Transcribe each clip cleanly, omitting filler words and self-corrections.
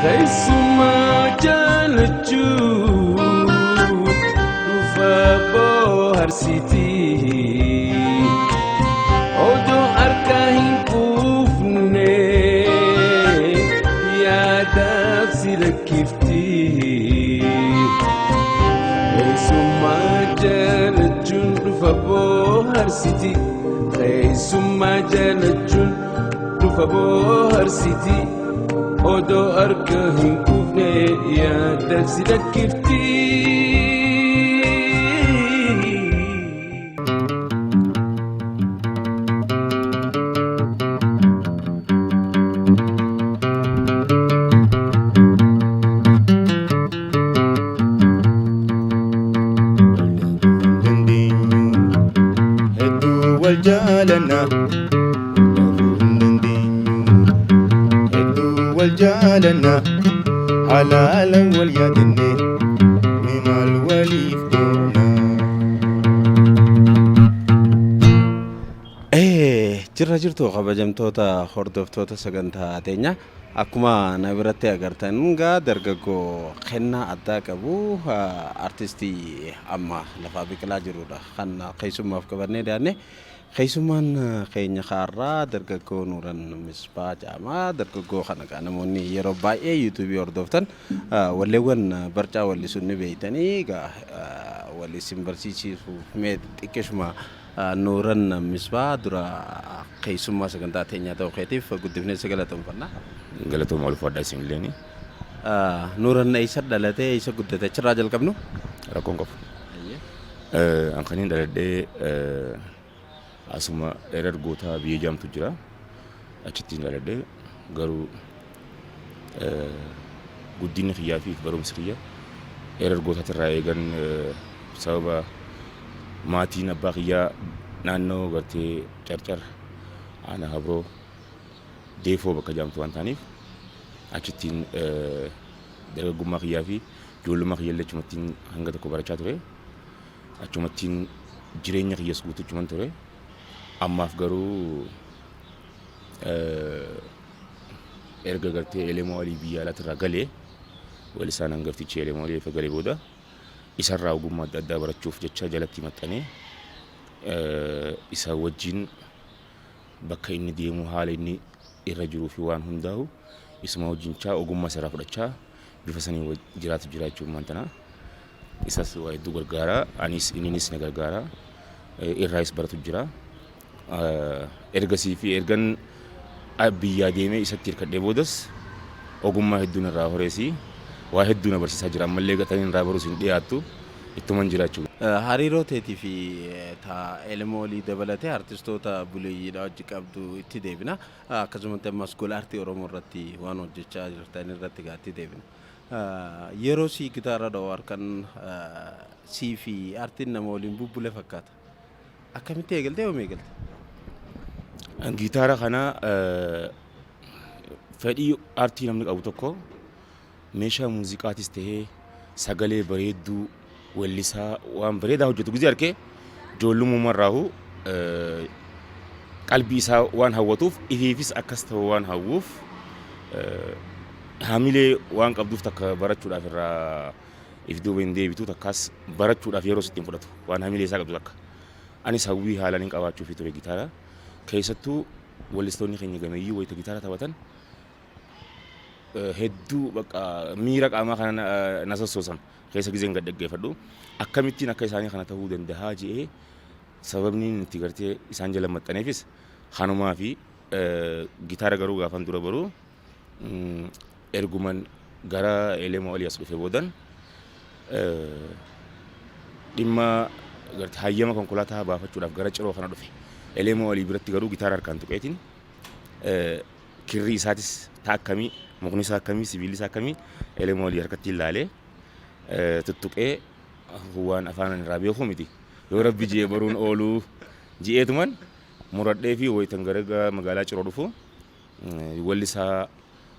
Keessumaa jaalachuu dhufa bohaarsitii odoo harka hin quufne yaadaaf si lakkifti. Keessumaa jaalachuun dhufa bohaarsiti. Keessumaa jaalachuun dhufa bohaarsiti. Odoo harka hin quufne yaadaaf si lakkifti. Dandeenyu hedduu wal jaalanna, dhabuu hin dandeenyu. Hedduu wal jaalanna, halaala wal yaadanne, mi maal waliif goona? Jirra jirtu, kabajamtoota hordoftoota sagantaa teenya. Akkuma na biratti agartan gaa, dargaggoo kennaa addaa qabu, artistii amma lafaa biqilaa jirudha kan keessummaaf qabannee dhiyaanne. Keessummaan keenya kaarraa dargaggoo Nuuran Misbaa jedhama. Dargaggoo kana gaa namoonni yeroo baay'ee YouTubeii hordoftan, walleewwan barcaa wallisuun ni beektanii. Gaa walli isin barsiisuuf mee xiqqishuma, Nuuran Misbaa, dura keessummaa sagantaa teenyaa ta'uu keetiif guddifnee si galatoomfanna. Galatooma, ulfaadha isinilleeni. Nuuran eessa dhalatee, eessa guddate? Achirraa jalqabnu? Rakkoon qabu. An kaniin dhaladhee asuma Erer Gootaa biyya jaamtu jira. Achittiin dhaladhee, garuu guddinni kiyyaa fi barumsi kiyya Erer Gootaatirraa eegan, sababa maatiin abbaa kiyyaa naannoo gartee Carcar, aanaa Habroo, Deefoo bakka jaamtu waan ta'aniif, achittiin dargaggummaa kiyyaa fi ijoollummaa kiyya illee achumattiin hanga tokko barachaa ture. Achumattiin jireenya kiyyas guutuu achuman ture. Ammaaf garuu erga gartee Elemoo Alii biyya alaatirraa galee, weellisaan hangaftichi Elemoo Alii erga galee booda, isarraa ogummaa adda addaa barachuuf jecha jalatti maxxanee, isa wajjin bakka inni deemu, haala inni irra jiruu fi waan hundaa'u isuma wajjinchaa ogummaa isarraa fudhachaa bifa sanii jiraatu jira jechuun maan tana. Isas waa hedduu gargaara, anis inninis na gargaara, irraayis baratu jira. Ergasii fi ergan biyyaa deemee isatti hirkadhee boodas ogummaa hedduun irraa horeesi, waa hedduu na barsiisaa jira. Ammallee gatanii irraa barus hin dhiyaattu, ittuman jira jechuudha. Hariiroo teetii fi ta Elemoolii dabalatee artistoota buleeyyiidha wajji qabdu itti deebina. Akkasumatti ammas gola aartii Oromoo irratti waan hojjechaa jirtan irratti gaa itti deebina. Yeroo sii gitaara dha'u harkan sii fi aartiin nama waliin bubbule fakkaata. Akkamitti eegalte, yoom eegalte? Gitaara kana, fedhii aartii namni qabu tokko meeshaa muuziqaatis ta'ee sagalee bareedduu weellisaa waan bareedaa hojjetu gizee argee, ijoollummaa qalbii isaa waan hawwatuuf, ifiifis akkas ta'u waan hawwuuf, hamilee waan qabduuf takka barachuudhaaf irraa if duuba hin deebitu, takkaas barachuudhaaf yeroo sitti hin fudhatu waan hamilee isaa qabdu takka. Anis hawwii haalaan hin qabaachuufi ture gitaara. Keessattuu weellistoonni keenya gameeyyii wayita gitaara taphatan hedduu bakka miira qaamaa kana na sossoosan keessa gizeen gad dhaggeeffadhu, akkamittiin akka isaanii kana ta'uu danda'a je'ee, sababni inni itti gartee isaan jala maxxaneefis kanumaa fi gitaara garuu gaafan dura baruu erguman gara Elemoo Aliyaas dhufe boodan, dhimma gartee hayyama konkolaataa baafachuudhaaf gara Ciroo kana dhufe. Elemoo Alii biratti garuu gitaara harkaan tuqeetiin, kirrii isaatis ta akkamii, mukni isaa akkamii, sibiilli isaa akkamii, Elemoo Alii harkatti ilaalee tuttuqee, waan afaan irraa beeku miti. Yoo Rabbi ji'ee baruun ooluu ji'eetuman muradhee fi wayitan gara magaalaa Ciroo dhufu, wallisaa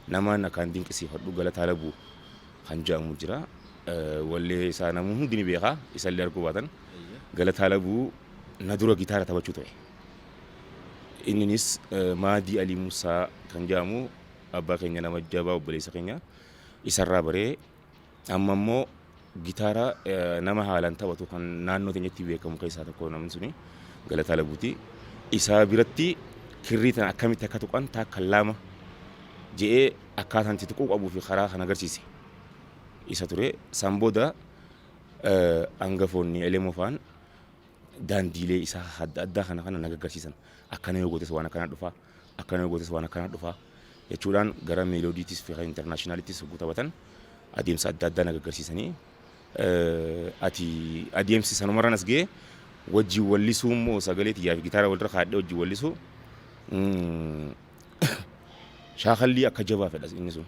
namaan akkaan dinqisiifadhu Galataa Labuu kan jedhamu jira. Wallee isaa namni hundi ni beeka, isallee arguu baatan. Galataa Labuu na dura gitaara taphachuu ture. Inninis Maadii Alii Musaa kan jedhamu abbaa keenya nama jabaa, obboleessa keenya. Isarraa baree amma immoo gitaara nama haalaan taphatu kan naannoo teenyatti beekamu keessaa tokko namni suni Galataa Labuuti. Isaa biratti kirrii tana akkamitti akka tuqan taakka lama je'ee akkaataan itti tuquu qabuu fi karaa kan agarsiise isa ture. San booda hangafoonni Elemoo fa'aan daandiilee isaa adda addaa kana kana na gaggarsiisan. Akkana yoo gootes waan akkanaa dhufa, akkana yoo gootes waan akkanaa dhufa jechuudhaan gara meeloodiitis fi intarnaashinaalittis hogguu taphatan adeemsa adda addaa na gaggarsiisanii ati adeemsi sanumarraan as ga'e. Wajjin wallisuu immoo sagalee tiyyaa fi gitaara walirra kaadhee wajjin wallisuu shaakallii akka jabaa fedha inni sun.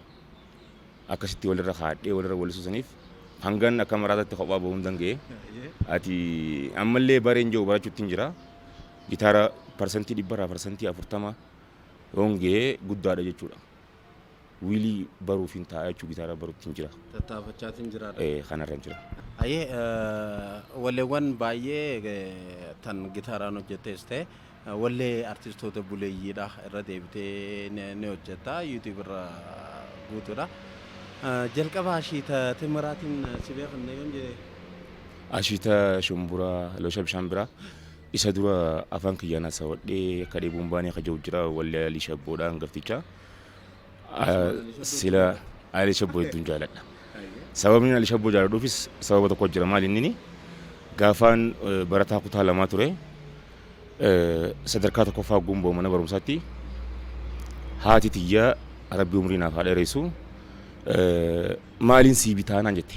Akkasitti walirra kaadhee walirra wallisuu saniif hangan akka maraataatti kophaa bahuu hin danda'e. Ati ammallee bareen jiru barachuutti hin jira. Gitaara 100%rraa 40% yoon ga'e guddaadha jechuudha. Wiilii baruuf hin ta'a jechuudha, gitaara baruutti hin jira. Tattaafachaatiin jiraadha. Kanarra hin jira. Ayyee, walleewwan baay'ee tan gitaaraan hojjettees ta'e wallee artistoota buleeyyiidha irra deebitee ni hojjetta, YouTube irra guutuudha. Jalqaba Ashiita Timiraatiin si beekamne yoom jedhee? Ashiita Shumburaa Loosha Bishaan biraa isa dura afaan kiyyaan haasawwadhee akka dheebuun baanee kajaa'u jira wallee Alii Shabboodha hangaftichaa. Sila Alii Shabboo hedduun jaaladha. Sababni Alii Shabboo jaaladhuufis sababa tokko jira. Maali inni? Gaafaan barataa kutaa lamaa ture, sadarkaa tokkoffaa gumboo mana barumsaatti, haati tiyya rabbi umrii naaf haa dheeressu, maaliin sii bitaa naan jette.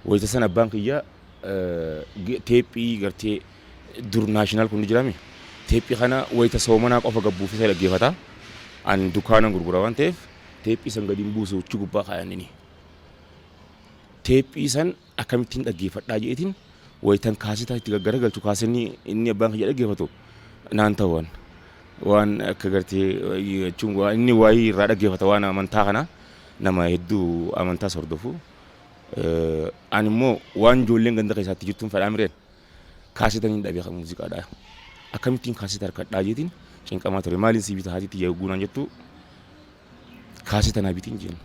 Wayita sana abbaan kiyya teephii gartee dur naashinaal kun ni jiraami. Teephii kana wayita soomanaa qofa gabbuufisee dhaggeeffata. An dukaanan gurgura waan ta'eef teephii san gadi hin buusu, achi gubbaa kaayan inni. Teephii san akkamittiin dhaggeeffadhaa jeetiin wayitan kaasetaa itti gaggaragalchu, kaasenni inni abbaan kiyya dhaggeeffatu naan ta'u. Waan akka gartee jechuun waan inni waayii irraa dhaggeeffata, waan amantaa kana nama hedduu amantaas hordofu. Ani immoo waan ijoolleen ganda keessaatti jirtuun fedhaa mireen kaasetan hin dhabe kan muuziqaadha. Akkamittiin kaaseta harkadhaa jeetiin cinqamaa ture. Maaliin sii bita haati tiyya yogguu naan jettu, kaaseta naa bitiin jeen.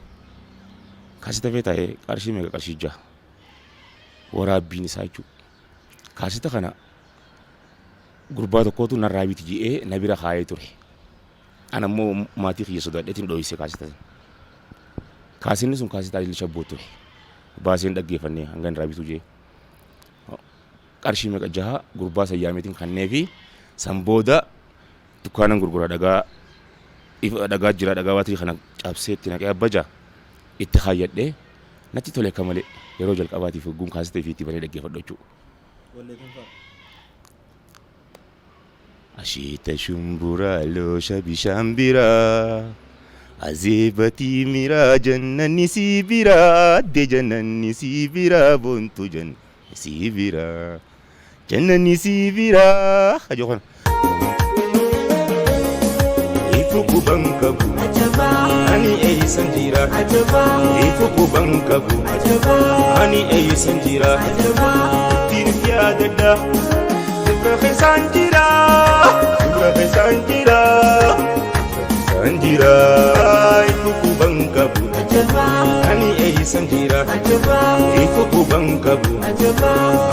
Kaaseta fee taa'ee qarshii meeqa? Qarshii 6 waraabbiin isaa jechuudha. Kaaseta kana gurbaa tokkootu narraa biti je'ee na bira kaayee ture. Ana immoo maatii kiyya sodaadheetiin dhoyse kaaseta sana. Kaasenni sun kaaseta Alii Shabboo ture. Baaseen dhaggeeffanne hanga irraa bituu jee. Qarshii meeqa? 6 gurbaa san yaameetiin kannee fi san booda dukkaanan gurgura, dhagaa dhagaa jira, dhagaa baatirii kana cabsee itti naqee abbaja itti kaayyadhee natti tole akka malee yeroo jalqabaatiif hogguun kaasitee fi itti banee dhaggeeffadhu jechuudha. Asheeta shumburaa loosha bishaan biraa azeebatii miraa jannanni sii biraa adde jannanni sii biraa boontu jannanni sii biraa jannanni sii biraa hajoo kana. Ifu quban qabu ani eeysan jira, ifu quban qabu ani eeysan jira, ittiin yaadadha dubra keessaan jira, dubra keessaan jira, keessaan jira. Ifu quban qabu ani eeysan jira, ifu quban qabu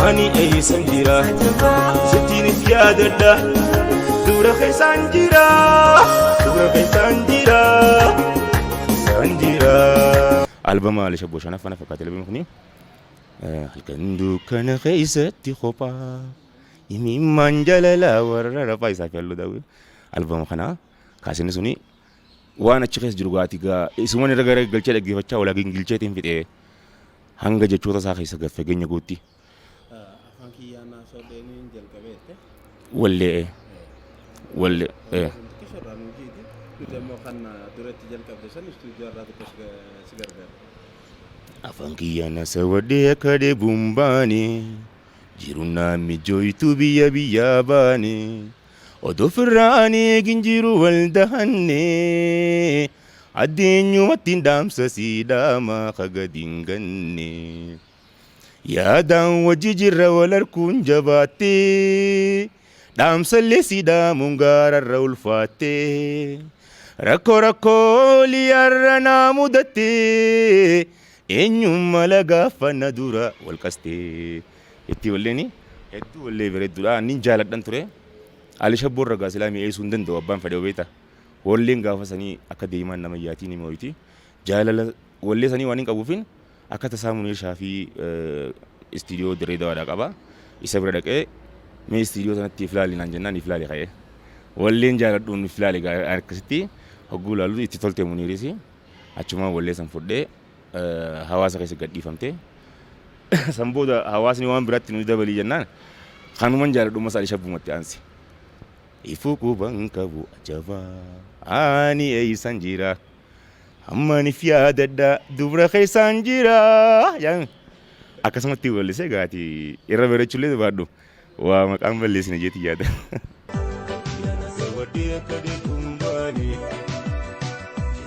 ani eeysan jira, sittiin yaadadha dubra keessaan jira, dubra keessaan jira, keessaan jira. Albama Ali Shabboo shanaffaa na fakkaate albamni kuni. Halkan dukkana keessatti kophaa imimmaan jalalaa warra rafaa isaa fi halluu daawwee albama kana kaasinni suni waan achi keessa jiru gaati gaa isuman irra gara galchee dhaggeeffachaa walaa gingilcheetiin fixee hanga jechoota isaa keessa gad fageenya guutti. Afaan kiyyaan haasa'uudhaan jalqabeette. Wallee wallee. Xiqqisho irraa nuu jiiti. Nuti ammoo kan duratti jalqabde san istuudiyoo irraa xiqqoo si gargaara. Afaan kiyyaan haasawwadhee akka dheebuun baane, jiruun naa mijooytu biyya biyyaa baane, odoo firraan eegin jiru wal dahanne, addeenyumatti dhaamsa sii dhaama ka gadi hin ganne. Yaadaan wajji jirra wal harkuun jabaattee, dhaamsallee si dhaamuun gaararra ulfaattee. Rakkoo rakkoo liyaarra naa mudatte eenyumma lagaafa na dura wal qaste. Itti walleeni hedduu wallee bareedduudha. Nin jaaladhan ture. Ali Shabboo irra gaa silaa mi'eessuu hin danda'u abbaan fedhe beekta. Walleen gaafa sanii akka deemaan nama yaatiin hima wayitii. Jaalala wallee sanii waan hin qabuufin akka tasaa Muniir Shaafii istiidiyoo Dirree Dawaadhaa qaba. Isa bira dhaqee mee istiidiyoo sanatti if laali naan jennaan if laali ka'ee. Walleen jaaladhuun if laali akkasitti hogguu laalu itti tolte Muniiris achumaan wallee san fudhee hawaasa keessa gadhiifamte. San booda hawaasni waan biraatti nu dabalii jennaan kanuman jaaladhu ammas Ali Shabbumatti aanse. Ifuu quban qabu ajabaa ani eeysan jira. Ammaan if yaadadha dubra keessaan jira. Jaan akkasumatti wallisee gaati irra bareechullee baadhu waa maqaan balleessine jeeti yaada. Sawadee akka deekuun baane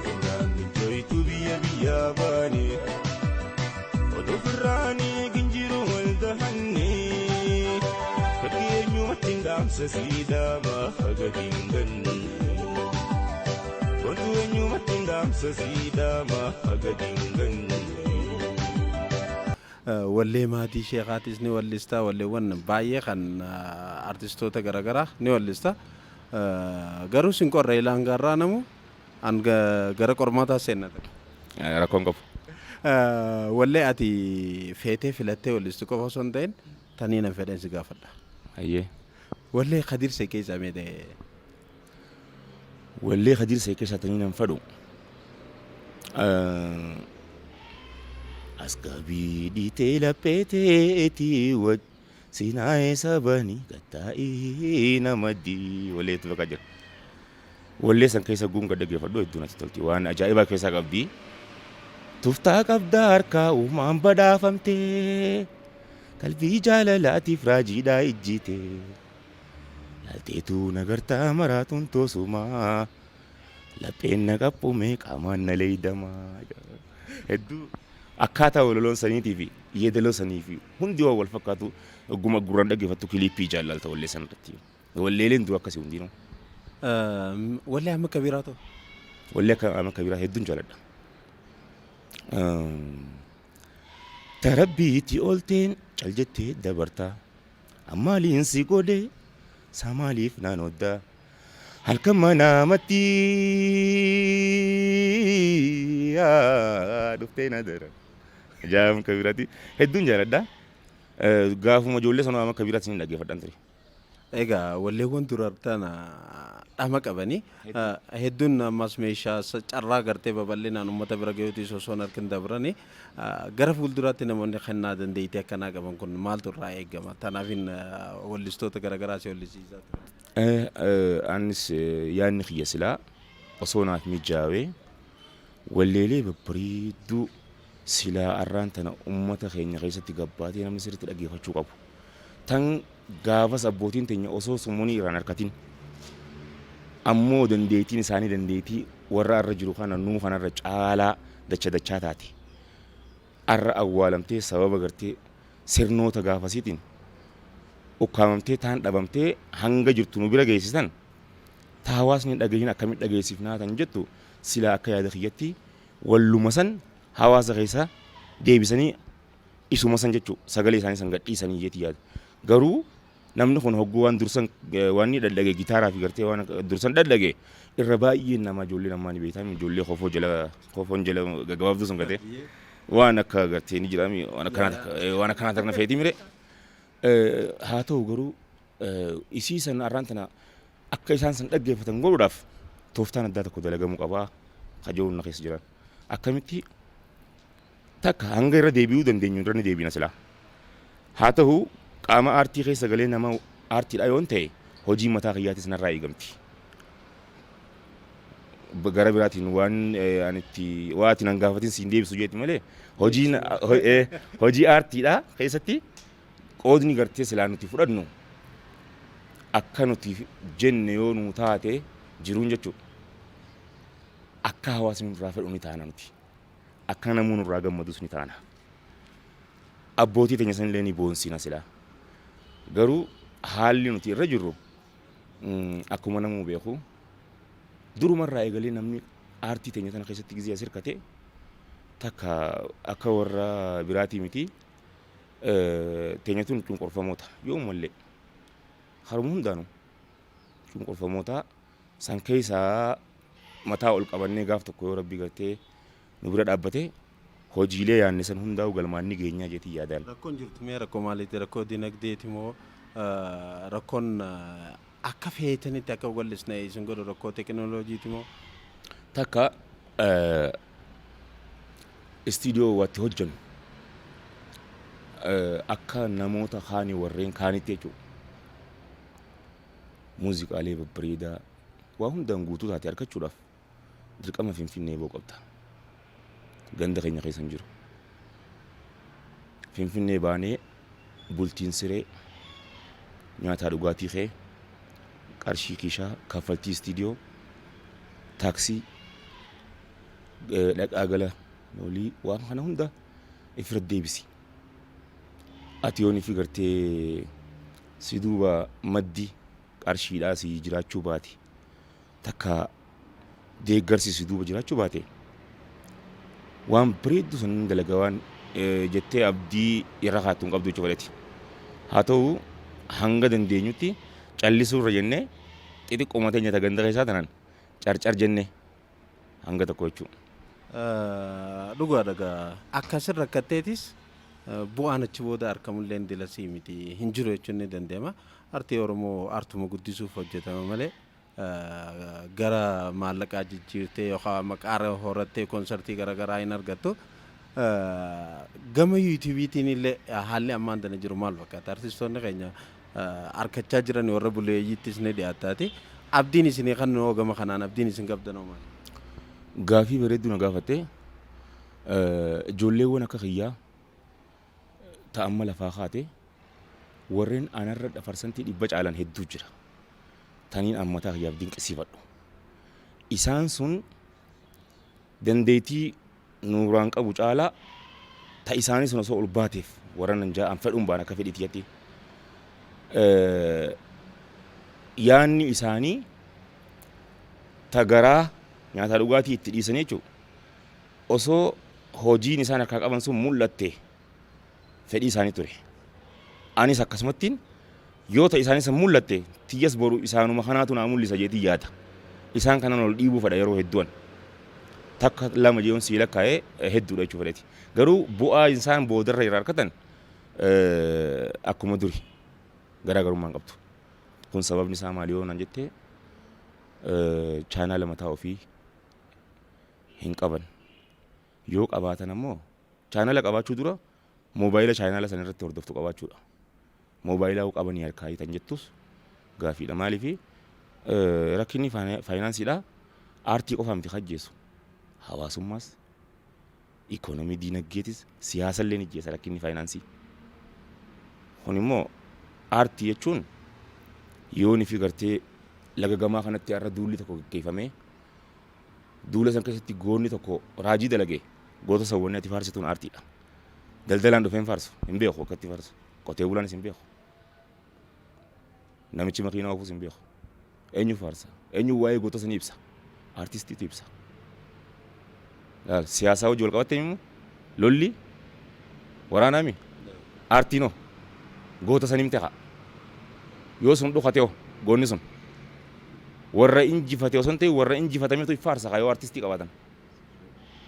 jireenyaan mijoitu biyya biyyaa baane oduu firraanii ginjiru wal dahanne fakkii eenyumatti hin dhaamsa siidaa gadi hin ganne. Oduu eenyumatti hin dhaamsa siidaa gadi hin ganne. Wallee maatii sheekaatis ni wallista, walleewwan baay'ee kan artistoota garaagaraa ni wallista. Garuu sin qorra ilaan gaarraa namu an gara qormaataa seennata. Rakkoon qabu. Wallee ati feetee filattee wallistu qofa osoo hin ta'in tanii nan fedhan si gaafadha. Hayyee. Wallee Kadir Seqee samee ta'e. Wallee Kadir Seqee tanii nan fedhu. Askabii dhiitee lapheeteetii waj sinaa'ee sabanii gattaa'ii namaddii walleetu bakka jira. Wallee san keessa guun gad dhaggeeffadhu hedduu natti tolti. Waan ajaa'ibaa keessaa qabdi. Tuftaa qabdaa harkaa uumaan badhaafamtee qalbii jaalalaatiif raajiidhaa ijjite. Laalteetu nagartaa maraatuun toosumaa lapheen na qaphume qaamaan na leeydamaa. Hedduu akkaataa walaloon saniitii fi yeedaloo sanii fi hundi waan wal fakkaatu ogguma gurraan dhaggeeffattu kiliippii jaallalta wallee san irratti. Walleeleen dura akkasii hundinuu. Wallee amma kabiraa ta'u. Wallee akka amma kabiraa hedduun jaaladha. Tarabbiitti oolteen cal jettee dabartaa. Ammaaliin si godhe saa maaliif naan oddaa. Halkan manaamatti dhuftee na dara. Jaam kabiraati hedduun jaaladha. Gaafuma ijoollee sanaa amma kabiraatti ni dhaggeeffadhaan ture. Egaa walleewwan dura tana dhama qabanii hedduun ammas meeshaa carraa gartee babal'inaan uummata bira gahuutis osoo hin harkin dabranii gara fuulduraatti namoonni kennaa dandeettii akkanaa qaban kun maaltu irraa eegama? Tanaafin wallistoota garaagaraa si wallisiisaa ture. Anis yaadni kiyya silaa osoo naaf mijaawee walleelee babbareedduu silaa arraan tana uummata keenya keessatti gabbaatee namni sirriitti dhaggeeffachuu qabu. Tan gaafas abbootiin teenya osoo summunii irraan harkatin ammoo dandeettiin isaanii dandeettii warra arra jiru kana nuu kanarra caalaa dacha dachaa taate. Arra awwaalamtee sababa gartee sirnoota gaafasiitiin ukkaamamtee taan dhabamtee hanga jirtu nu bira geessisan ta hawaasni hin dhagahin akkamitti dhageessifnaa tan jettu silaa akka yaada kiyyatti walluma san hawaasa keessa deebisanii isuma san jechuu sagalee isaanii san gadhiisanii jeeti yaada. Garuu namni kun hogguu waan dursan waan ni dhadhage gitaaraa fi gartee waan dursan dhadhage irra baay'een namaa ijoollee namaa ni beektaa ijoollee kofoo jala kofoon jala gaggabaabduu sun gatee waan akka gartee ni jiraami waan akkanaa takna feetii mire haa ta'u garuu isii san arraan tana akka isaan san dhaggeeffatan godhuudhaaf tooftaan addaa tokko dalagamuu qabaa kajoon na keessa jiran akkamitti takka hanga irra deebi'uu dandeenyu irra ni deebina silaa. Haa ta'u qaama aartii keessa galee nama aartiidha yoon ta'e hojii mataa kiyyaatis narraa eegamti. Gara biraatiin waan ani itti waa ati nan gaafatin siin deebisu jeeti malee hojiin hojii aartiidha keessatti qoodni gartee silaa nuti fudhannu akka nuti jenne yoo nuu taate jiruun jechuudha. Akka hawaasni nurraa fedhu ni taana nuti. Akka namuu nurraa gammadus ni taana. Abbootii teenya sanillee ni boonsina silaa. Garuu haalli nuti irra jirru akkuma namuu beeku Durumarraa eegalee namni aartii teenya tana keessatti gizee as hirkate takka akka warra biraatii miti. Teenya tun cunqurfamoota yoomumallee haruma hundaanuu cunqurfamoota san keessaa mataa ol qabannee gaaf tokko yoo rabbi gartee nu bira dhaabbate hojiilee yaanne san hundaa'u galmaan ni geenyaa jeetii yaadaan. Rakkoon jirtu mee rakkoo maaliiti? Rakkoo dinagdeeti moo rakkoon akka feetanitti akka wallisne isin godhu rakkoo teekinooloojiiti moo? Takka istiidiyoo waatti hojjennu akka namoota kaanii warreen kaanitti jechuudha. Muuziqaalee babbareedaa waa hundaan guutuu taate argachuudhaaf dirqama Finfinnee ba'uu qabda. Ganda keenya keessa hin jiru. Finfinnee baanee bultiin siree, nyaataa dhugaatii kee, qarshii kiishaa, kaffaltii istiidiyoo, taaksii, dhaqaa gala olii waan kana hunda ifirra deebisi. Ati yoon ifi gartee si duuba maddi qarshiidhaa si jiraachuu baate, takka deeggarsi si duuba jiraachuu baate, waan bareeddu san dalaga waan jettee abdii irra kaattu hin qabdu jechuu fedhati. Haa ta'u hanga dandeenyutti callisuu irra jennee xixiqqooma teenya ta ganda keessaa tanaan carcar jenne hanga tokko jechuudha. Dhugaadha gaa akkasin rakkatteetis bu'aan achi booda argamullee dilasii miti hin jiru jechuun ni danda'ama. Artii Oromoo artuma guddisuuf hojjetama malee gara maallaqaa jijjiirtee yookaan maqaa horattee konsartii garaagaraa hin argattu. Gama yuutuubiitiin illee haalli ammaan tana jiru maal fakkaata? Artistoonni keenya harkachaa jiran warra buleeyyiittis ni dhiyaataati. Abdiin isinii kan noo gama kanaan abdiin isin qabdan hoo maali? Gaafii bareedduu na gaafatte. Ijoolleewwan akka kiyyaa ta amma lafaa kaate warreen anarra parsantii 100 caalan hedduu jira. Taniin an mataa kiyyaaf dinqisiifadhu. Isaan sun dandeettii nuuraan qabu caalaa ta isaanii sun osoo ol baateef warra nan jaa an fedhuun baan akka fedhii tiyyatti. Yaanni isaanii ta garaa nyaataa dhugaatii itti dhiisanii jechuudha. Osoo hojiin isaan harkaa qaban sun mul'atte fedhii isaanii ture. Anis akkasumattiin yoo ta isaanii san mul'atte tiyyas boru isaanuma kanaatu naa mul'isa jeetii yaada. Isaan kanan ol dhiibuu fedha yeroo hedduun. Takka lama jeeyoon sii lakkaa'ee hedduudha jechuu fedheeti. Garuu bu'aa isaan boodarra irraa argatan akkuma duri garaagarummaa hin qabdu. Kun sababni isaa maali yoo naan jette, chaanaala mataa ofii hin qaban. Yoo qabaatan ammoo chaanaala qabaachuu dura moobaayila chaanaala sana irratti hordoftu qabaachuudha. Moobaayila hoo qabanii harkaa hiitan jettus gaafiidha. Maaliif rakkinni faayinaansiidha aartii qofaa miti kajjeessu. Hawaasummaas, ikoonomii diinaggeetis, siyaasallee ni jeessa rakkinni faayinaansii. Kun immoo aartii jechuun yoon fi gartee laga gamaa kanatti har'a duulli tokko gaggeeffamee duula san keessatti goonni tokko raajii dalage, goota san wanni ati faarsituun aartiidha. Daldalaan dhufee hin faarsu, hin beeku akka itti faarsu. Qotee bulaanis hin beeku. Namichi makiinaa oofus hin beeku. Eenyu faarsa? Eenyu waa'ee goota sanii ibsa? Aartistiitu ibsa. Laal, siyaasaa hojii wal qabatte immoo lolli waraanaami. Aartiin hoo goota san himte kaa. Yoo sun dhokate hoo goonni sun warra injifate osoo hin ta'in warra injifatametu faarsa kaa yoo aartistii qabaatan.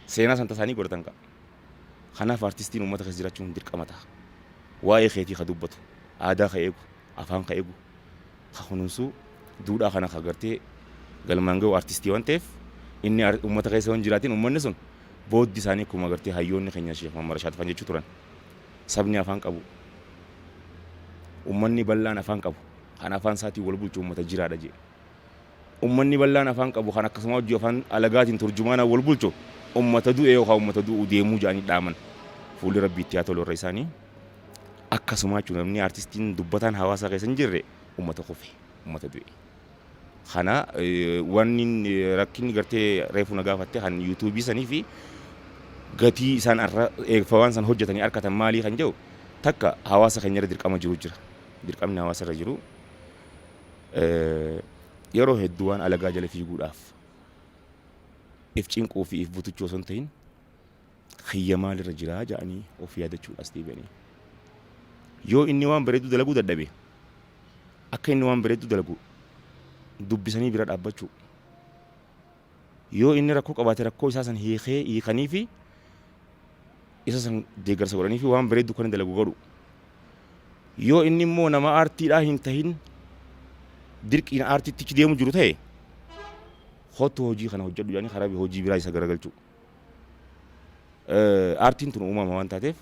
Seenaa san tasaanii godhatan kaa. Kanaaf aartistiin uummata keessa jiraachuun dirqama ta'a. Waa'ee keetii ka dubbatu, aadaa ka eegu, afaan ka eegu, ka kunuunsu, duudhaa kana ka gartee galmaan gahu aartistii waan ta'eef inni uummata keessa waan jiraatiin uummanni sun booddi isaanii akkuma gartee hayyoonni keenya Sheekh Muhammad Rashaad faan jechuu turan. Sabni afaan qabu, uummanni bal'aan afaan qabu, kan afaan isaatiin wal bulchu uummata jiraadha jedhe. Uummanni bal'aan afaan qabu kan akkasuma hojii afaan alagaatiin turjumaanaan wal bulchu uummata du'e yookaan uummata du'uu deemuu jedhanii dhaaman. Fuulli Rabbii itti haa tolu irra isaanii. Akkasuma jechuun namni aartistiin dubbataan hawaasa keessa hin jirre uummata kufe, uummata du'e. Kana wanni rakkinni gartee reefu na gaafatte kan yuutuubii sanii fi gatii isaan waan san hojjetanii argatan maalii kan jedhu, takka hawaasa keenya irra dirqama jiru jira. Dirqamni hawaasa irra jiru yeroo hedduu waan alagaa jala fiiguudhaaf If cinquu fi if butuchuu osoo hin ta'in kiyya maalirra jiraa ja'anii of yaadachuudhaas deebi'anii. Yoo inni waan bareedduu dalaguu dadhabe akka inni waan bareedduu dalagu dubbisanii bira dhaabbachuu. Yoo inni rakkoo qabaate rakkoo isaa san hiikee hiikanii fi isa san deeggarsa godhanii fi waan bareedduu kan dalagu godhu. Yoo inni immoo nama aartiidhaa hin tahin dirqiin aartiitti deemu jiru ta'e kottu hojii kana hojjedhu jedhanii karaa hojii biraa isa garagalchuu. Aartiin tun uumama waan taateef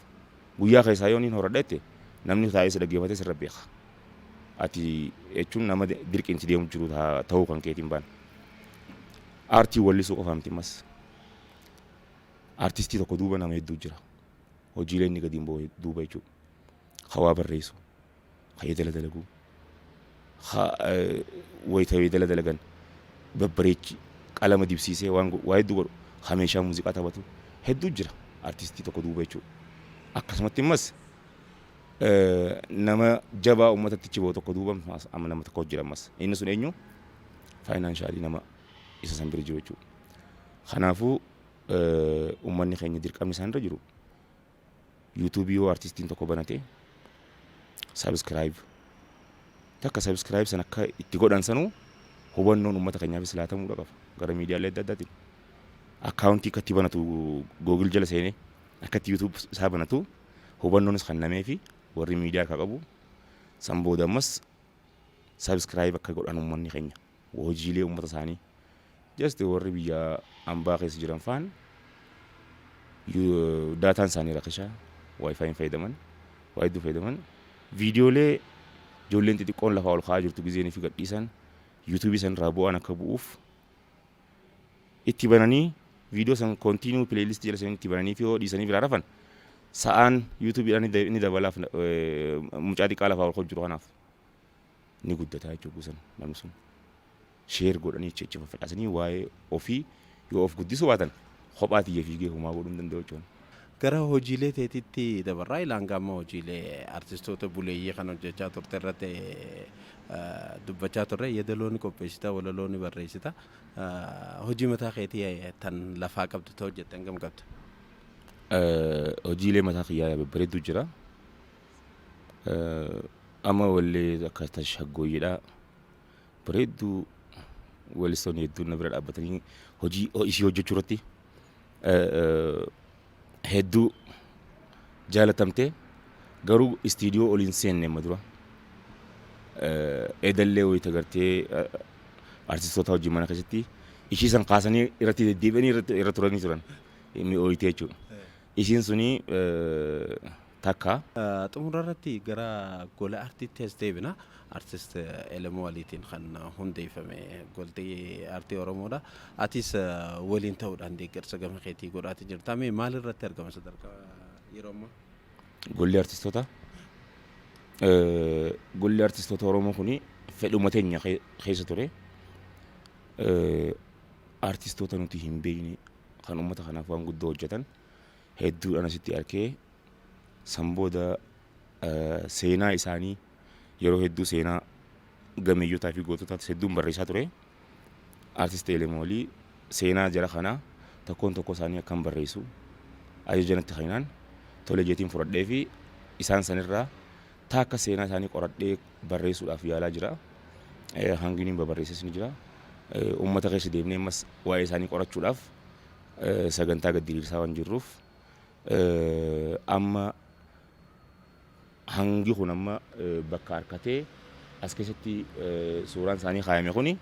guyyaa keessaa yoo inni horadha jette namni taa'ee si dhaggeeffatee sirra beeka. Ati jechuun nama dirqiin si deemu jiru ta'uu kan keetiin baan. Aartii wallisuu qofa miti ammas. Aartistii tokko duuba nama hedduu jira. Hojiilee inni gadi hin bu'u duuba jechuudha. Ka waa barreessu, ka yeedala dalagu, ka wayita yeedala dalagan babbareechi qalama dibsiisee waan waa hedduu godhu, ka meeshaa muuziqaa taphatu hedduu jira artistii tokko duuba jechuudha. Akkasumatti immas nama jabaa uummatatti achi bahu tokko duuba amma nama tokko jira ammas. Inni sun eenyu? Faayinaanshaali nama isa san bira jiru jechuudha. Kanaafuu uummanni keenya dirqamni isaan irra jiru yuutuubii yoo artistiin tokko banate subscribe takka subscribe san akka itti godhan sanuu hubannoon uummata keenyaafis laatamuudha qaba gara miidiyaalee adda addaatiin. Akkaawuntii akka itti banatu Google jala seenee akka itti YouTube isaa banatu hubannoonis kennamee fi warri miidiyaa harkaa qabu san booda ammas subscribe akka godhan uummanni keenya hojiilee uummata isaanii just warri biyya ambaa keessa jiran faan daataan isaanii rakishaa WiFi hin fayyadaman, waa hedduu fayyadaman, viidiyoolee ijoolleen xixiqqoon lafaa ol ka'aa jirtu gizeen fi gadhiisan yuutuubii san irraa bu'aan akka bu'uuf itti bananii viidiyoo san continue playlist jala seenanii itti bananii fi yoo dhiisanii biraa rafan sa'aan yuutuubiidhaan ni dabalaaf mucaa xiqqaa lafaa ol ka'u jiru kanaaf ni guddataa jechuudha. San namni sun share godhanii achi achi faffacaasanii waa'ee ofii yoo of guddisuu baatan kophaa tiyya fiigee homaa godhuu hin danda'u jechuudha. Gara hojiilee teetitti dabarraa. Ilaan gaama hojiilee artistoota buleeyyii kan hojjechaa turte irratti dubbachaa turre. Yeedaloo ni qopheessita, walaloo ni barreessita. Hojii mataa keetii tan lafaa qabdu ta'u hojjette hangam qabda? Hojiilee mataa kiyyaa babbareedduu jira. Amma wallee akka tashaggooyyeedha. Bareedduu weellistoonni hedduun na bira dhaabbatanii hojii isii hojjechuu irratti hedduu jaalatamte, garuu istiidiyoo ol hin seenne amma dura. Eedallee wayita gartee artistoota wajjin mana keessatti ishii san kaasanii irratti deddeebi'anii irra turanii turan mi'ooyitee jechuudha. Ishiin suni takka. Xumura irratti gara gola artiitti as deebina. Artist Elemoo Aliitiin kan hundeeffame golti aartii Oromoodha. Atis waliin ta'uudhaan deeggarsa gama keetii godhaati jirta. Mee maal irratti argama sadarkaa yeroo ammaa? Golli artistoota golli artistoota Oromoo kuni fedhuma teenya keessa ture. Artistoota nuti hin beekne kan uummata kanaaf waan guddoo hojjetan hedduudhaan asitti arkee san booda seenaa isaanii yeroo hedduu seenaa gameeyyotaa fi goototaas hedduun barreessaa ture. Artist Elemoo Alii seenaa jara kanaa tokkoon tokko isaanii akkam barreessu ajaja natti kennaan tole jeetiin fudhadhee fi isaan sanirraa taakka seenaa isaanii qoradhee barreessuudhaaf yaalaa jira. Hanginiin babarreesses ni jira. Uummata keessa deemnee ammas waa'ee isaanii qorachuudhaaf sagantaa gad diriirsaa waan jirruuf amma hangi kun amma bakka harkatee as keessatti suuraan isaanii kaayame kuni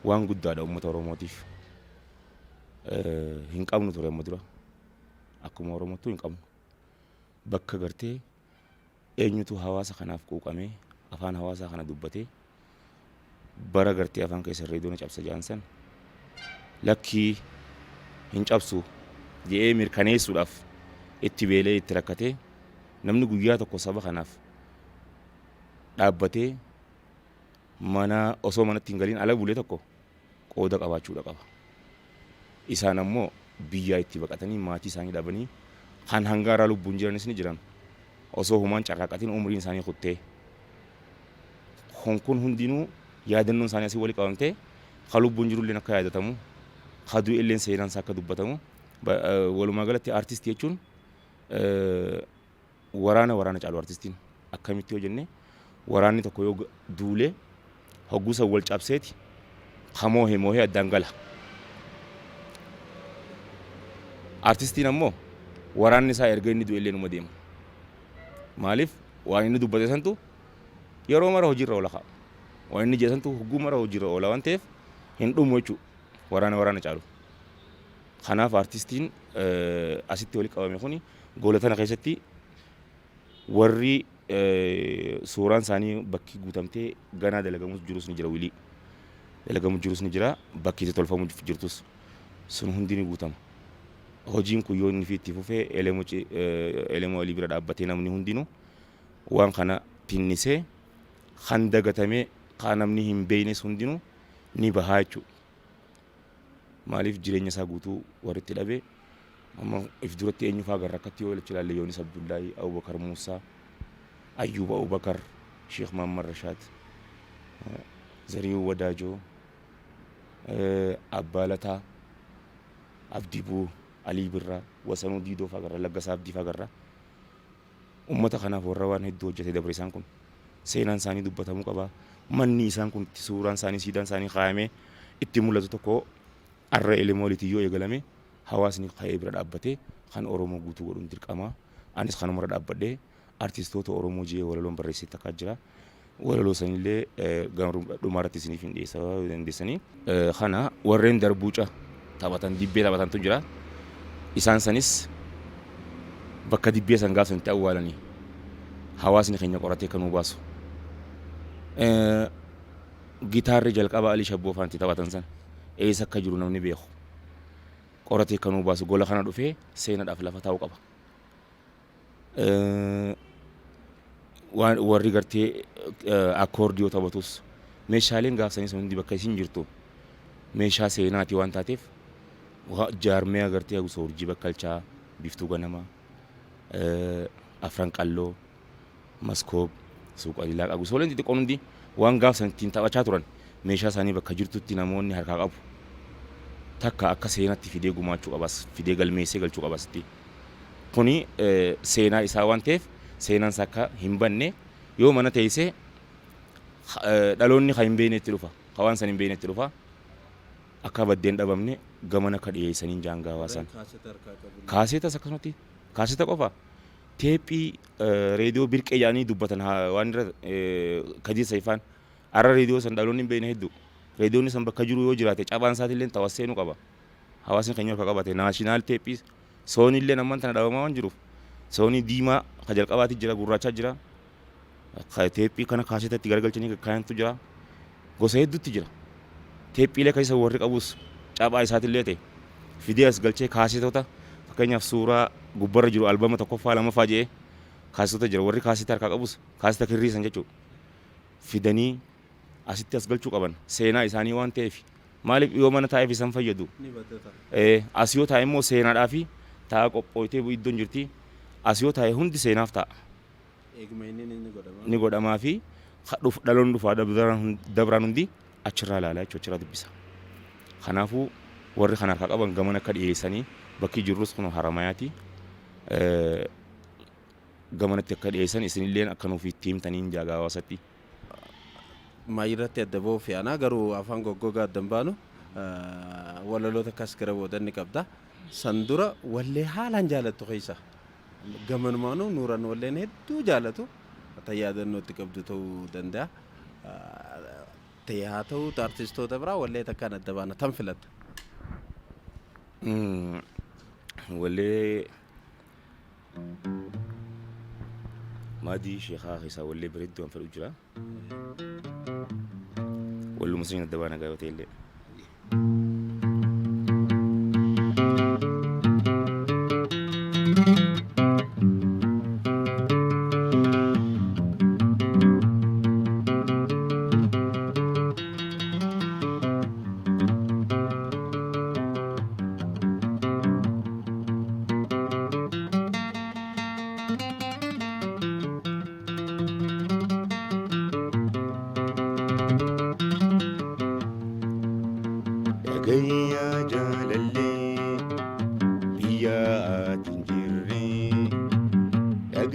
waan guddaadha uummata Oromootiif. Hin qabnu ture amma dura. Akkuma Oromootti hin qabnu. Bakka gartee eenyutu hawaasa kanaaf quuqamee afaan hawaasaa kana dubbatee bara gartee afaan keessa reediyoona cabsa jedhan san lakkii hin cabsu jedhee mirkaneessuudhaaf itti beelee itti rakkatee namni guyyaa tokko saba kanaaf dhaabbatee mana osoo manatti hin galiin ala bulee tokko qooda qabaachuudha qaba. Isaan ammoo biyyaa itti baqatanii maatii isaanii dhabanii kan hangaaraa lubbuun jiranis ni jiran. Osoo humaan carraaqatiin umriin isaanii kuttee. Kun kun hundinuu yaadannoon isaanii asii walii qabamtee kan lubbuun jirullee akka yaadatamu Ka du'e illeen seenaan isaa akka dubbatamu. Walumaa galatti artistii jechuun waraana waraana caalu artistiin. Akkamitti yoo jenne, waraanni tokko yoo duulee hogguu san wal cabseeti ka moohe moohee addaan gala. Artistiin ammoo waraanni isaa erga inni du'e illee numa deema. Maaliif? Waan inni dubbate santu yeroo mara hojiirra oola ka'a. Waan inni jedhe santu hogguu mara hojiirra oola waan ta'eef hin dhumu jechuudha. Waraana waraana caalu. Kanaaf artistiin asitti walitti qabame kuni gola tana keessatti warri suuraan isaanii bakki guutamtee ganaa dalagamus jirus ni jira, wilii dalagamu jirus ni jira, bakki itti tolfamu jirtus sun hundi ni guutama. Hojiin kun yoo inni fi itti fufee Elemoo Alii bira dhaabbatee namni hundinuu waan kana tinnisee kan dagatamee kan namni hin beeknes hundinuu ni bahaa jechuudha. Maaliif? Jireenya isaa guutuu warri itti dhabe amma if duratti eenyu fa'aa agarra? Akkatti yoo ilachi ilaalle, Yoonis Abdullaahi, Abubakar Muusaa, Ayyuub Abubakar, Sheekh Mahammad Rashaad, Zariyuu Wadaajoo, Abbaa Lataa, Abdii Buu, Alii Birraa, Wasanuu Diidoo fa'aa agarra, Laggasaa Abdii fa'aa agarra. Uummata kanaaf warra waan hedduu hojjete dabre isaan kun. Seenaan isaanii dubbatamuu qaba. Manni isaan kun itti suuraan isaanii, siidaan isaanii kaayamee itti mul'atu tokko arra Elemooliitiin yoo eegalame, hawaasni ka'ee bira dhaabbatee kan Oromoo guutuu godhuun dirqama. Anis kanumarra dhaabbadhee artistoota Oromoo jee walaloon barreessee takkaa jira. Walaloo sanillee dhumarratti isiniif hin dhiyeessa dandeessanii. Kana warreen darbuuca taphatan, dibbee taphatantu jira. Isaan sanis bakka dibbee san gaafsan itti awwaalanii hawaasni keenya qoratee kan nuu baasu. Gitaarri jalqaba Alii Shabboo faanti taphatan san eessa akka jiru namni beeku qoratee kan nuu baasu gola kana dhufee seenaadhaaf lafa taa'u qaba. Warri gartee akkoordiyoo taphatus meeshaaleen gaafsanii sun hundi bakka isin jirtu meeshaa seenaati waan taateef, jaarmee agartee gosa Urjii Bakkalchaa, Biiftuu Ganamaa, Afran Qalloo, Maskoob, Suuqa Lilaaqaa, gosooleen xixiqqoon hundi waan gaafsan ittiin taphachaa turan meeshaa isaanii bakka jirtutti namoonni harkaa qabu. Takka akka seenatti fidee gumaachuu qabas, fidee galmeessee galchuu qabasitti. Kuni seenaa isaa waan ta'eef seenaan isaa akka hin banne, yoo mana teessee dhaloonni kan hin beekne itti dhufa. Kan waan san hin beekne itti dhufa. Akka baddeen dhabamne gamana akka dhiyeessaniin jaangaa hawaasan. Kaaseetas akkasumatti, kaaseta qofa, teephii reediyoo birqee jedhanii dubbatan waan irra Kadir Sayfaan arra reediyoo san dhaloonni hin beekne hedduu. Reediyoonni san bakka jiru yoo jiraate cabaan isaatillee tawas seenuu qaba. Hawaasni keenya harka qabate naashinaal teephii soonii illee ammaan tana dhabamaa waan jiruuf, soonii diimaa ka jalqabaati jira, gurraachaa jira. Ka teephii kana kaaseta itti garagalchanii kaayantu jira. Gosa hedduutti jira. Teephiilee keessa warri qabus cabaa isaatillee ta'e fidee as galchee kaasetota, fakkeenyaaf suuraa gubbarra jiru albama tokkoffaa lamaffaa jedhee kaasetota jira. Warri kaaseta harkaa qabus kaaseta kirrii san jechuudha. Fidanii asitti as galchuu qaban seenaa isaanii waan ta'eef. Maaliif? Yoo mana taa'eef isaan fayyadu. As yoo taa'e immoo seenaadhaa fi ta'a qophooytee iddoon jirti. As yoo taa'e hundi seenaaf ta'a. Ni godhamaa fi dhaloonni dhufaa dabraan hundi achirraa ilaalaa jechuudha, achirraa dubbisa. Kanaafuu warri kana harkaa qaban gamana akka dhiyeessanii, bakki jirrus kun Haramayaati. Gamanatti akka dhiyeessan isinilleen akka nuuf itti himtaniin jaagaa hawaasatti. Maayirratti adda ba'uuf yaana, garuu afaan goggogaa adda hin baanu. Walaloota akkas gara boodan ni qabda. San dura wallee haalaan jaalattu keessa gamanumaanuu Nuuran walleen hedduu jaalatu ta yaadannootti qabdu ta'uu danda'a. Ta'e haa ta'u, artistoota biraa wallee takkaan adda baana, tam filatta? Wallee Maadii Sheekaa keessaa wallee bareedduu an fedhu jira. Walluma saniin adda baana gaa yoo ta'e illee.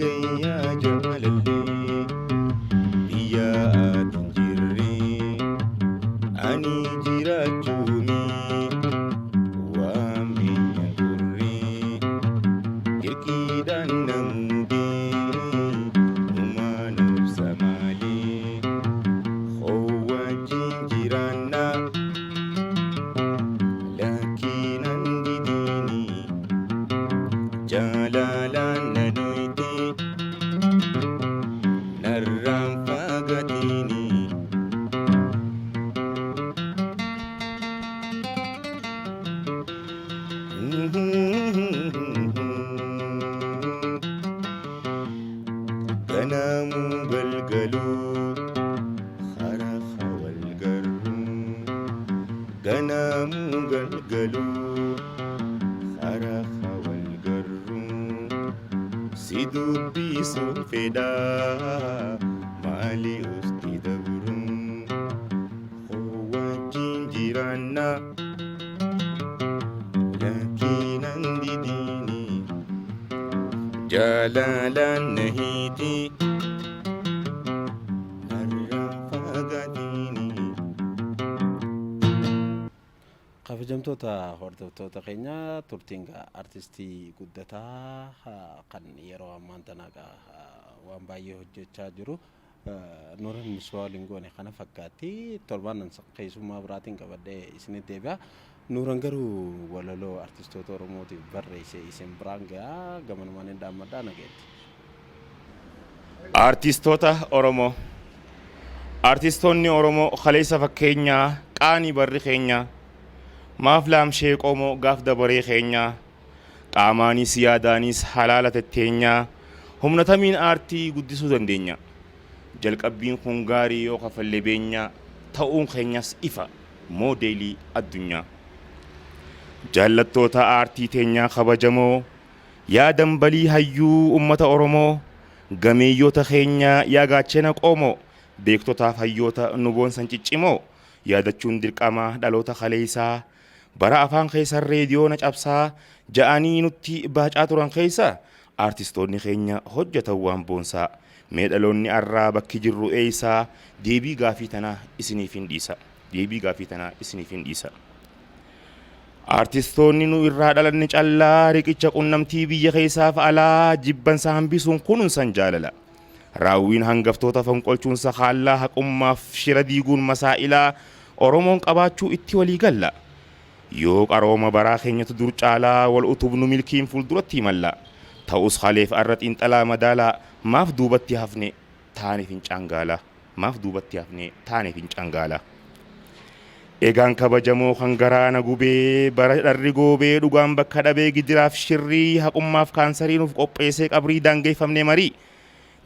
Nagayyaa jaalallee biyya ati hin jirre ani jiraachuuni waan biyya turre dirqiidhaan na muudee uumaan obsa malee hoo wajjin jiraannaa lakkinan didiini jaalalaan na dhoyte narraan fagaatini. Ganamuu galgaluu harafa wal garuu ganamuu galgaluu harafa wal garuu si dubbisuun fedhaa maali usti dabruu hoo wajjin jiraannaa lakkinan didiini jaalalaan na hiiti narraan fagaatini. Kabajamtoota hordoftoota keenya, turtiin artistii Guddataa kan yeroo ammaan tana waan baay'ee hojjechaa jiru Nuuran Misbaa waliin goone kana fakkaatti. Torbaan keessummaa biraatiin qabadhee isinitti deebi'a. Nuuran garuu walaloo artistoota Oromootiif barreesse isin biraan ga'a. Gamanumaan hin dhaammadhaa, nageetti. Artistoota Oromoo. Artistoonni Oromoo kaleessa fakkeenyaa qaanii barri keenya maaf laamshee qomoo gaaf dabaree keenya qaamaanis yaadaanis halaala tetteenyaa humna tamiin aartii guddisuu dandeenya. Jalqabbiin kun gaarii yoo kafallee beenyaa ta'uun keenyas ifa moodeelii addunyaa. Jaallattoota aartii teenyaa kabajamoo, yaa dambalii hayyuu ummata Oromoo, gameeyyoota keenya, yaa gaachena qoomoo, beektotaaf hayyoota nu boonsan ciccimoo, yaadachuun dirqama dhaloota kaleessaa bara afaan keessan reediyoona cabsaa ja'anii nutti baacaa turan keessa aartistoonni keenya hojjetan waan boonsaa. Mee dhaloonni arraa bakki jirru eeysaa? Deebii gaafii tanaa isiniif hin dhiisa. Deebii gaafii tanaa isiniif hin dhiisa. Aartistoonni nu irraa dhalanne callaa riqicha qunnamtii biyya keessaaf alaa jibbansa hambisuun kunuunsan jaalala. Raawwiin hangaftoota fonqolchuunsa haallaa haqummaaf shira diiguun masaa'ilaa Oromoon qabaachuu itti walii galla. Yoo qarooma baraa keenyatu dur caalaa wal utubnu milkiin fuulduratti imalla. Ta'us haleef arra xiinxalaa madaalaa maaf duubatti hafne taane fincaan gaala. Maaf duubatti hafne taane fincaan gaala. Egaan kabajamoo kan garaa na gubee bara dharri goobee dhugaan bakka dhabee gidiraaf shirrii haqummaaf kaansarii nuuf qopheessee qabrii daangeeffamne marii.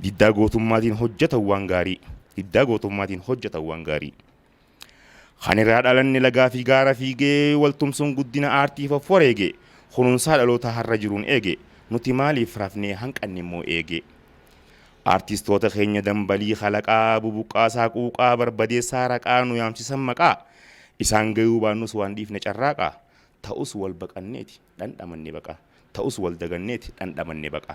Diddaa gootummaatiin hojjetan waan gaarii. Diddaa gootummaatiin hojjetan waan gaarii. Kan irraa dhalanne lagaa fi gaara fiigee waltumsuun guddina aartiif of wareege kunuunsaa dhaloota har'a jiruun eege nuti maaliif rafnee hanqanne immoo eege. Aartistoota keenya dambalii kalaqaa bubuqqaasaa quuqaa barbadeessaa raqaa nu yaamsisan maqaa isaan gayuu baannus waan dhiifne carraaqaa ta'us wal baqanneeti dhandhamanne baqa ta'us wal daganneeti dhandhamanne baqa.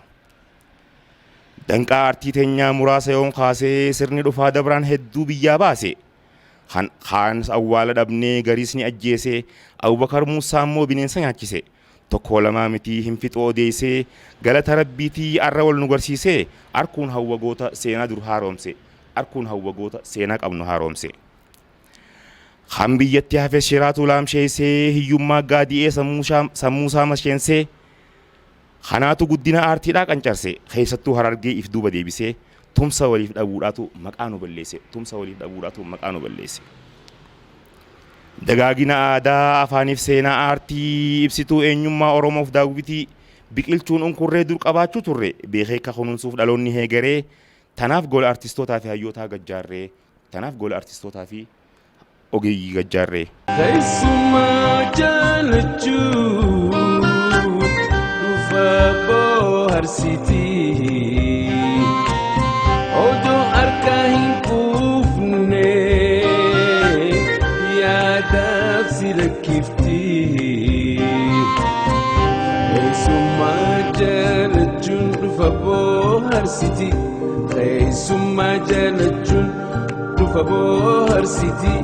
Danqaa aartii teenyaa muraasa yoon kaasee sirni dhufaa dabraan hedduu biyyaa baase. Kaan awwaala dhabnee gariis ni ajjeese. Abubakar Muusaa immoo bineensa nyaachise. Tokko lamaa miti hin fixu odeessee galata rabbiitii arra wal nu garsiisee arkuun hawwa goota seenaa dur haaromse. Arkuun hawwa goota seenaa qabnu haaromse. Kan biyyatti hafe shiraatu laamsheessee hiyyummaa gaadi'ee sammuusaa masheensee kanaatu guddina aartiidhaa qancarse keessattuu Harargee if duuba deebisee tumsa waliif dhabuudhaatu maqaa nu balleesse. Tumsa waliif dhabuudhaatu maqaa nu balleesse. Dagaagina aadaa afaaniif seenaa aartii ibsituu eenyummaa Oromoof daawwitii biqilchuun unkurree dur qabaachuu turre beekee akka kunuunsuuf dhaloonni heegaree tanaaf gola artistootaa fi hayyootaa gajjaarree tanaaf gola artistootaa fi ogeeyyii gajjaarree. Keessumaa jaalachuu dhufa bohaarsitii odoo harka hin quufne yaadaaf si lakkifti. Keessumaa jaalachuun dhufa bohaarsitii. booharsiti. Keessummaa jaalachuun dhufa booharsiti.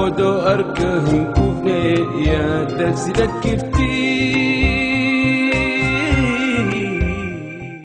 Odoo harka hin quufne yaadaf si lakkifti.